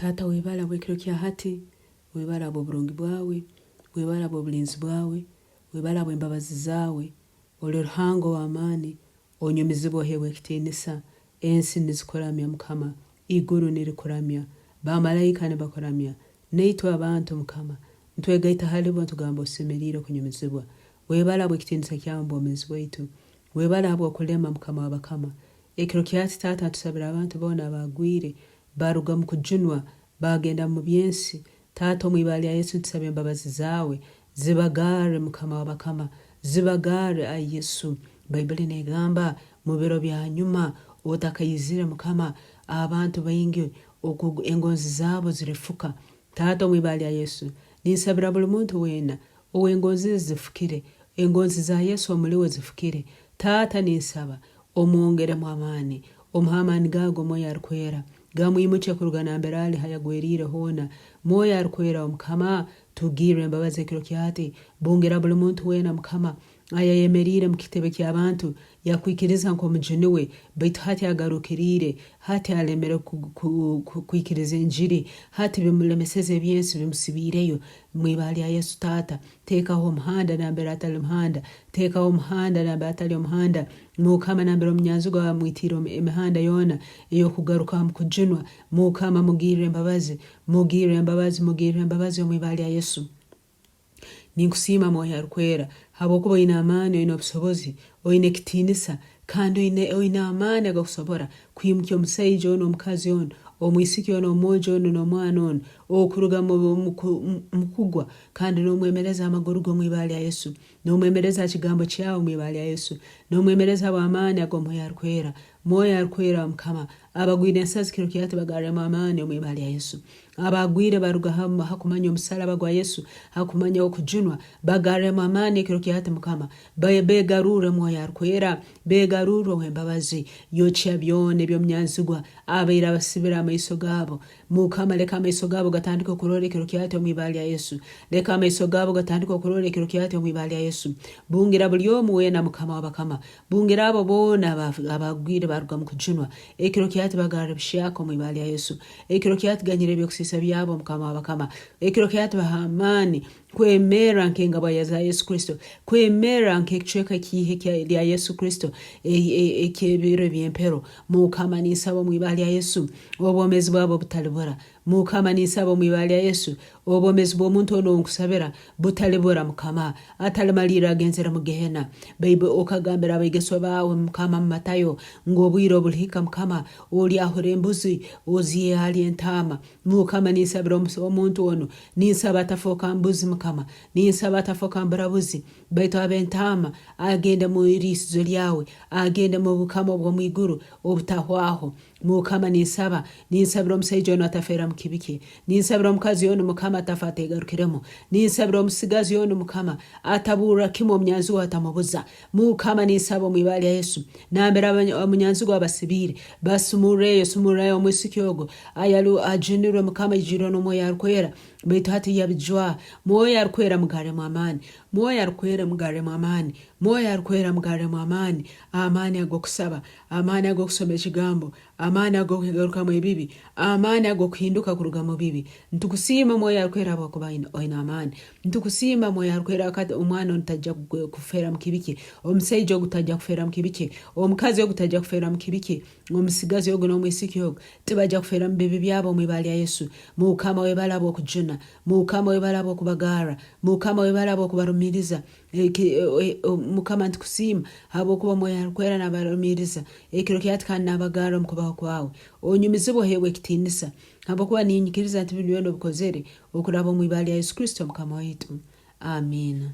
Taata webale habw'ekiro kya hati, webale habw'oburungi bwawe, webale habw'obulinzi bwawe, webale habw'embabazi zaawe. Oli Ruhanga ow'amaani, onyumizibwe oheebwe ekitiinisa. Ensi nizikuramya Mukama, iguru nirikuramya, bamalaika nibakuramya, naitwe abantu Mukama, ntwegaita halibo ntugamba osemeriire kunyumizibwa. Webale habw'ekitiinisa kyawe omu bwomeezi bwaitu. Webale habw'okulema Mukama w'abakama. Ekiro kya hati Taata ntusabira abantu boona abaagwire Baaruga mu kujunwa, baagenda mu by'ensi. Taata, omu ibara lya Yesu ntusaba embabazi zaawe zibagarre, Mukama w'abakama, zibagarre, ai Yesu. Baibuli neegamba, Mu biro bya hanyuma, otakaizire, Mukama, abantu baingi oku engonzi zaabo zirifuka. Taata, omu ibara lya Yesu, ninsabira buli muntu weena ow'engonzi ze zifukire, engonzi za Yesu omuli we zifukire. Taata, ninsaba Omwongeremu amaani. Omuhe amaani gaawe g'Omwoyo Arikwera, gamwimukye kuruga nambere ali hayagweriire hoona. Mwoyo Arikwera wa Mukama, tugirre embabazi ekiro kya hati. Bungira buli muntu weena, Mukama, ayayemeriire mu kitebe ky'abantu, yakwikiriza nk'Omujuni we, baitu hati agarukiriire, hati alemere kwikiriza enjiri, hati bimulemeseze eby'ensi bimusibiireyo. Mu ibara lya Yesu, Taata, Teekaho omuhanda nambere hatali muhanda, teekaho omuhanda nambere hatali omuhanda, Mukama nambere omunyanzigwa amwitiire emihanda yoona ey'okugaruka omu kujunwa, Mukama mugirre embabazi, mugirre embabazi, mugirre embabazi omu ibara lya Yesu. Ninkusiima Mwoyo Arukwera habwokuba oine amaani, oine obusobozi, oine ekitiinisa, kandi oine oine amaani agakusobora kwimukya omusaija onu, omukazi onu, omwisiki onu, omwojo onu, n'omwana onu okuruga mu kugwa kandi n'omwemereza amaguru ge omu ibara lya Yesu, n'omwemereza ha kigambo kyawe omu ibara lya Yesu, n'omwemereza habw'amaani ag'Omwoyo Arukwera. Mwoyo Arukwera wa Mukama, abagwire ensazi kiro kya hati bagarremu amaani omu ibara lya Yesu. Abagwire baruga ha kumanya omusalaba gwa Yesu, ha kumanya okujunwa, bagarremu amaani ekiro kya hati Mukama. Begarurre Mwoyo Arukwera, begarurre ow'embabazi. Yokya byona eby'omunyanzigwa abaire abasibire amaiso gaabo. Mukama, leka amaiso gaabo gatandike okurora ekiro kya hati omu ibara lya Yesu. Leka amaiso gaabo gatandike okurora ekiro kya hati omu ibara lya Yesu. Bungira buli omu weena, Mukama w'abakama. Bungira abo boona abaagwire baaruga mu kujunwa. Ekiro kya hati bagarre buhyaka omu ibara lya Yesu. Ekiro kya hati ganyira eby'okusiisa byabo, Mukama w'abakama. Ekiro kya hati bahe amaani kwemerra nk'engabwa ya za Yesu Kristo, kwemerra nk'ekicweka eky'ihe lya Yesu Kristo eky'ebiro eby'empero. Mukama ninsaba omu ibara lya Yesu, obwomeezi bwabo butalibura. Mukama ninsaba omu ibara lya Yesu, obwomeezi bw'omuntu onu ounkusabira butalibura Mukama, atalimalirra agenzere mu gehena. Baibuli okagambira abegeswa baawe Mukama mu Matayo ngu obwire obulihika Mukama olyahura embuzi ozihe hali entaama. Mukama ninsabira omuntu onu, ninsaba atafooka mbuzi Mukama, ninsaba atafoka mburabuzi, baitu abe entaama, agende mu iriisizo lyawe, agende mu bukama obw'omu iguru obutahwaho. Mukama ninsaba, ninsabira omusaija onu atafeera mu kibi kye. Ninsabira omukazi onu Mukama atafa ategarukiremu. Ninsabira omusigazi onu Mukama ataburra kimu omunyanzigwa atamubuza. Mukama ninsaba omu ibara lya Yesu nambere omunyanzigwa abasibiire basumurreyo, sumurrayo omwisiki ogu ayali ajunirwe Mukama aijwirwe n'Omwoyo Arukwera baitu hati yabijwaha. Mwoyo Arukwera mugarremu amaani. Mwoyo Arukwera mugarremu amaani. Mwoyo Arukwera mugarremu amaani, amaani ag'okusaba, amaani ag'okusoma Ekigambo, amaani ag'okwegarukamu ebibi, amaani ag'okuhinduka kuruga mu bibi. Nitukusiima Mwoyo Arukwera habwokuba oine amaani. Nitukusiima Mwoyo Arukwera kati omwana onu taija kufeera mu kibi kye, omusaija ogu taija kufeera mu kibi kye, omukazi ogu taija kufeera mu kibi kye, omusigazi ogu n'omwisiki ogu tibaija kufeera mu bibi byabo omu ibara lya Yesu. Mukama webale habw'okujuna. Mukama webale habw'okubagarra. Mukama webale habw'okubarumiriza. Mukama ntukusiima habwokuba Omwoyo Arukwera nabarumiiriza ekiro kya hati kandi nabagarra omu kubaho kwawe. Onyumizibwe oheebwe ekitiinisa habwokuba ninyikiriza nti binu byona obikozere okuraba omu ibara lya Yesu Kristo Mukama waitu. Amiina.